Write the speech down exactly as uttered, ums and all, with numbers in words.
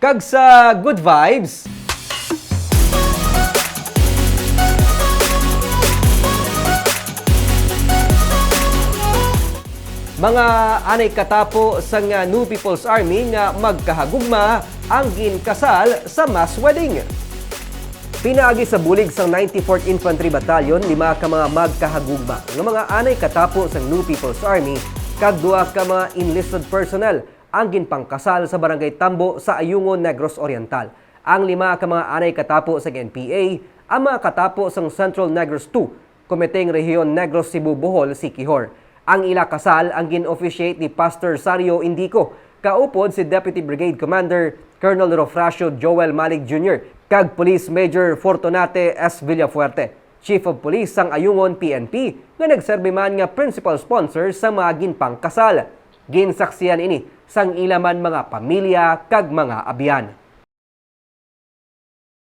Kag sa good vibes, mga anay katapo sang New People's Army nga magkahagugma ang ginkasal sa mass wedding. Pinaagi sa bulig sang ninety-fourth Infantry Battalion, lima ka mga magkahagugma nga mga anay katapo sang New People's Army kag duha ka mga enlisted personnel ang ginpangkasal sa Barangay Tambo sa Ayungon, Negros Oriental. Ang lima ka mga anay katapo sang N P A, ang mga katapo sang Central Negros two, Komiteng Rehiyon Negros Cebu Bohol, Siquijor. Ang ila kasal ang gin-officiate ni Pastor Sario Indico, kaupod si Deputy Brigade Commander Colonel Rofracio Joel Malig Junior kag Police Major Fortunate S. Villafuerte, Chief of Police sang Ayungon P N P, nga nagserbi man nga principal sponsor sa mga ginpangkasal. Ginsaksihan ini sang ila man mga pamilya kag mga abyan.